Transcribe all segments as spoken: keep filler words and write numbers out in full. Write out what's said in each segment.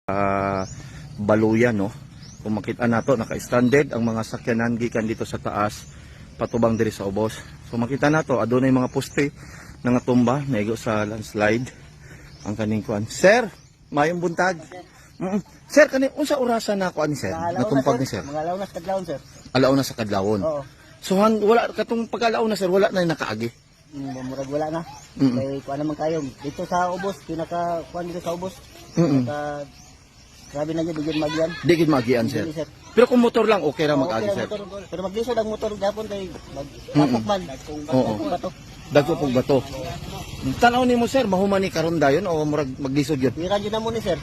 ah, baluyan, no? Kung makita nato, naka-stranded ang mga sakyanan gikan dito sa taas patubang diri sa ubos. So makita nato, adunay mga poste na nga tumba, naigo sa landslide ang kaning kuan. Sir, mayong buntag. Mm. Sir, kani unsa orasa na kuan ni sir? Mga alauna, Natumpag sir. ni sir? Mga alauna sa kadlawon, sir. Alauna sa kadlawon. Oo. So han, wala katong pag-alauna, sir, wala na nakaagi. Mm, murag wala na. Mm. Kay kuan naman kayo. Dito sa ubos, pinaka kuan dito sa ubos. Mm. Pinaka grabe na gyud, di gyud magian. Di gyud magian, sir. Dili, sir. Pero kung motor lang, okay ra Oo, mag-agi, okay lang sir. motor. Pero maglisod ang motor gapon kay mag Mm. lapok man. Oo. Lapok ba to? Dagko pug bato. Tanaw nimo, sir, mahuman ni karon dayon o murag maglisod gyud? Hira gyud na mo ni, sir.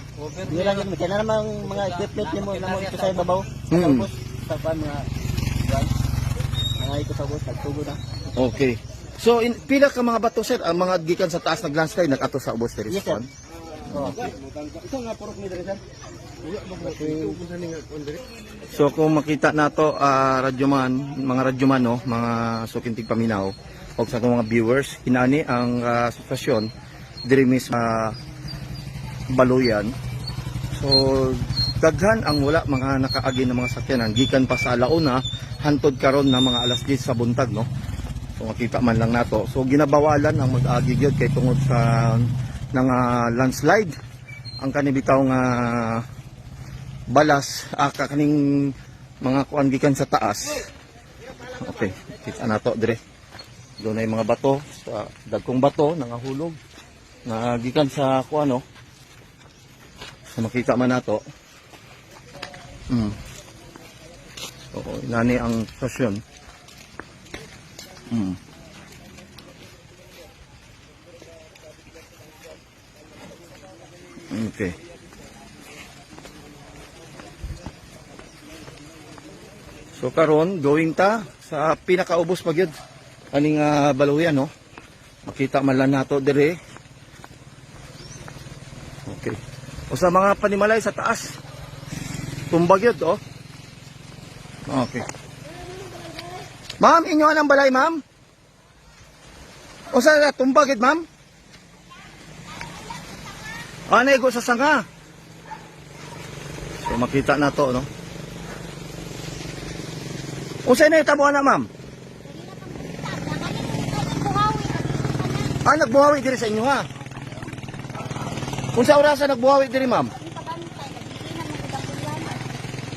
Hira gyud. Kaya na namang mga equipment nimo na mo ito sa ibabaw. Mm. Tapos, sa kuan, mga kuan. Mga ito sa ubos, nagtubo na. Okay. So, in, pila ka mga bato, sir, ang mga gikan sa taas nag-landslide, nag-ato sa ubos diri Yes, sa sir. kuan? Oh. Ito nga purok ni diri, sir. Wala ba ko ito kung saan nga kuan diri? So kung makita nato, ah, radyoman, mga radyoman, no, mga suking tigpaminaw, o sa atong mga viewers, inani ang, ah, sitwasyon diri mismo sa Baluyan. So daghan ang wala mga nakaagi ng mga sakyanan gikan pa sa alauna hantod karon na mga alas diyes sa buntag, no. So makita man lang nato. So ginabawalan ang mag-agi gyud kay tungod sa nanga landslide ang kani bitaw nga balas, ah, ka-, kaning mga kuan gikan sa taas. Okay, kita nato dire. Dunay mga bato, sa dagkong bato nangahulog nga gikan sa kuan, no. So makita man nato. Hmm. Oo, inani ang sitwasyon. Hmm. Okay. So karon, going ta sa pinakaubos pa gyud aning, ah, Baluyan, no? Makita man lang nato dire. Okay. O sa mga panimalay sa taas. Tumba gyud, oh. Okay. Ma'am, inyo anang balay, ma'am? O sa tumba gid, ma'am? Ah, naigo sa sanga. So makita nato, no? Unsay nahitabo ana, ma'am? Ah, nagbuhawi diri sa inyo, ha? Unsa orasa nagbuhawi diri, ma'am?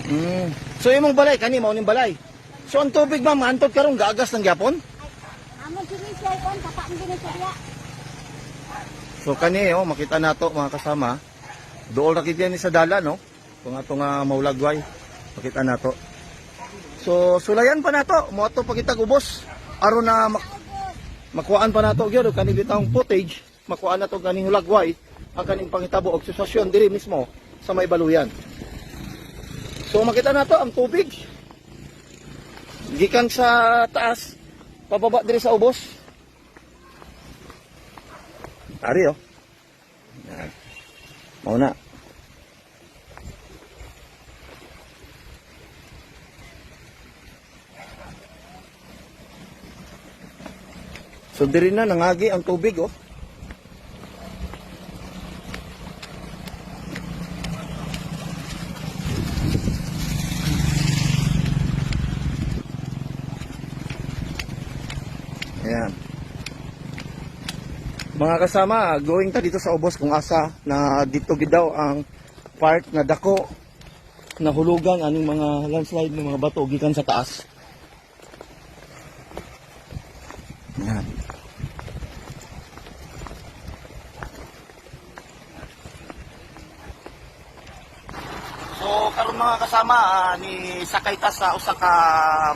Hmm. So imong balay kani mao ning balay? So ang tubig, ma'am, hantod karon gaagas lang gyapon? Amo diri siya kon tapa ang diri siya. So kani, oh, makita nato, mga kasama. Duol ra gid ni sa dalan, no? Kung ato nga maulagway, makita nato. So sulayan pa nato, mo ato pagitag ubos aron na mak makuhaan pa nato gyud kani bitawng footage. Makuha na to ganing hulagway ang kaning panghitabo og sitwasyon diri mismo sa may Baluyan. So makita nato ang tubig gikan sa taas pababa diri sa ubos. Ari, oh. Yan. Mao na. So diri na nangagi ang tubig, oh. Ayan. Mga kasama, going ta dito sa ubos kung asa na dito gid daw ang part na dako nahulugan aning mga landslide ng mga bato gikan sa taas. Yan. So karon mga kasama, ah, ni sakay ta sa usa ka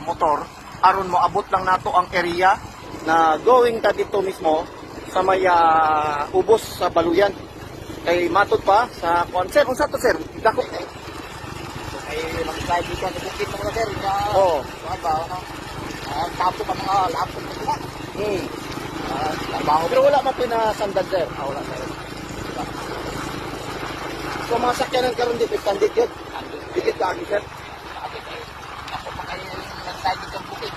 motor aron moabot lang nato ang area na going ta dito mismo sa may, ah, ubos sa Baluyan. Kay matod pa sa kuan, sir, unsa to, sir? Dako. So, kay mag-slide ka sa bukid mo, sir. Oo. Kuan ba, ano? Ah, tapo ka mga laptop mo ba? Hmm. Ah, trabaho. Pero wala man pinasandad, sir. Ah, wala, sir. So, mga sakyanan karon di, standard yun. Dikit ka, sir. Ako pa kayo yung nag-slide sa bukid.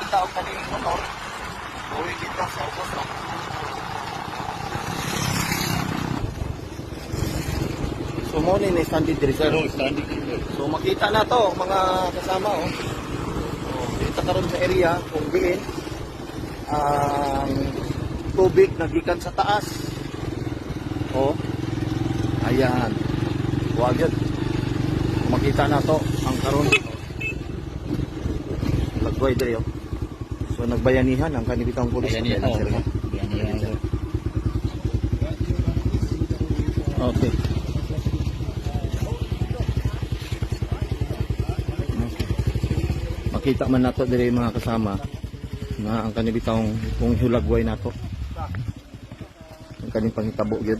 Kita ang kanilang motor. Uwi kita sa ubos, no? Mo ni, ni standing diri, sir. Oh, standing diri, sir. So, makita na to, mga kasama, oh. Oh, dito karon sa area kung diin ang tubig nagikan sa taas. Oh. Ayan. Wa gyud. Makita na to ang karon. Lagway diri, oh. So, nagbayanihan ang kanibitang pulis. Bayanihan, sir. Bayanihan, sir. Okay. Okay. Makita man nato diri, mga kasama, nga ang kanibitang kung hulagway nato. Ang kaning panghitabo gyud.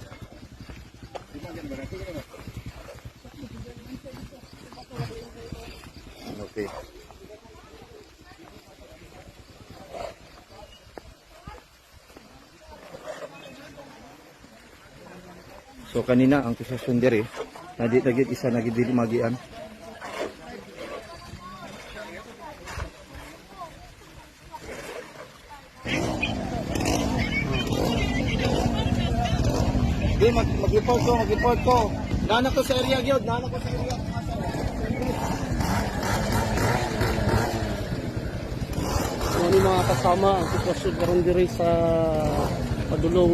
Okay. So, kanina ang akusasyon diri, na di na gid isa na gid dili magian. Di, mag-, mag-report ko, mag-report ko. Nana ko sa area gyud, nana ko sa area. Ano, mga kasama, ang sitwasyon karon diri sa padulong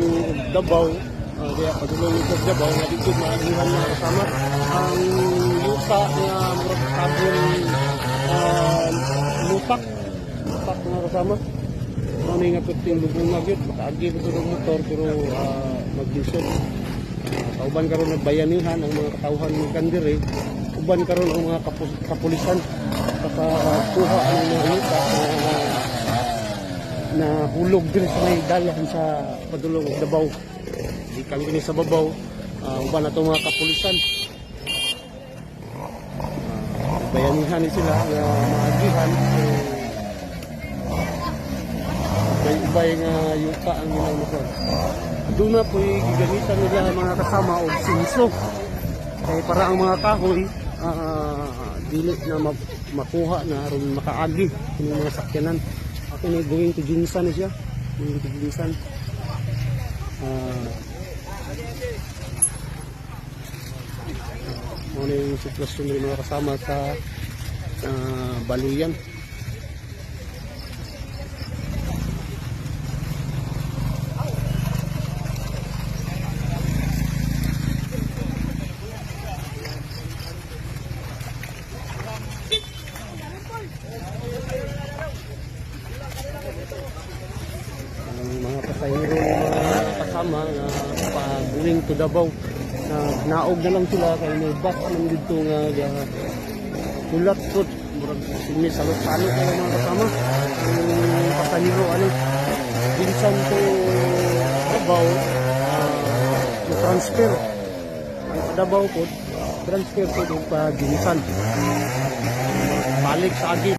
Davao, ah, diya, padulong sa Davao, nga di gid maagihan, mga kasama. Ang yuta nga murag tabon, ah, lupak. Pak, mga kasama. Mao ni nga perting lubunga gyud, makaagi pa to ng motor, pero, ah, maglisod. Ah, kauban karon nagbayanihan ang mga katawhan ng Kandiri, uban karon ang mga kapu-, kapulisan. Nakakuha ang mga yuta na, na hulog diri sa may dalan sa padulong og Davao. Gikan kini sa babaw, ah, uban ato mga kapulisan. Ah, bayanihan ni sila nga maagihan, eh, ubay-ubay nga yuta ang ilang nakuha. Aduna po'y gigamitan nila, mga kasama, og sinso. Kay para ang mga kahoy, ah, dili na ma-, makuha na aron makaagi kining mga sakyanan. Ako na going to Jinsan na siya. Going to Jinsan. Ah, Mao na yung sitwasyon ng mga kasama sa, ah, Baluyan. Ang mga pasahero, mga kasama nga pa-going to Davao, na naog na lang sila kay may bus man dito nga ga-, hulat po. Murag sini salot-salot na mga kasama. Ang pasahero, ano, Binsan to Davao, ah, transfer. Ang Davao po, transfer po yung pa Binsan. Balik sa agi.